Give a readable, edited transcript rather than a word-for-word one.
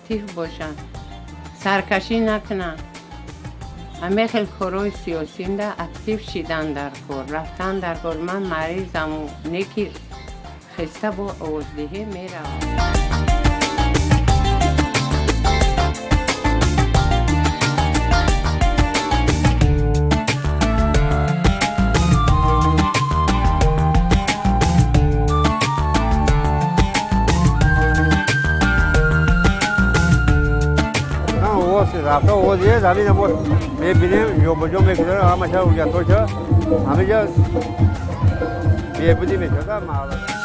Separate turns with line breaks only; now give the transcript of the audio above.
Актив бошанд, саркашӣ накунанд. Ҳамин хел корҳои сиёсинда актив шидан дар кор, рафтан дар кор. Ман маризаму неки хеста бо овоздиҳӣ меравам.
Рафта овоз ҳамин мо мебинем, ҷобаҷо мекунем, ҳамаша ҳуҷҷатҳоша ҳамиҷа беҳбудӣ мешавад маҳалла.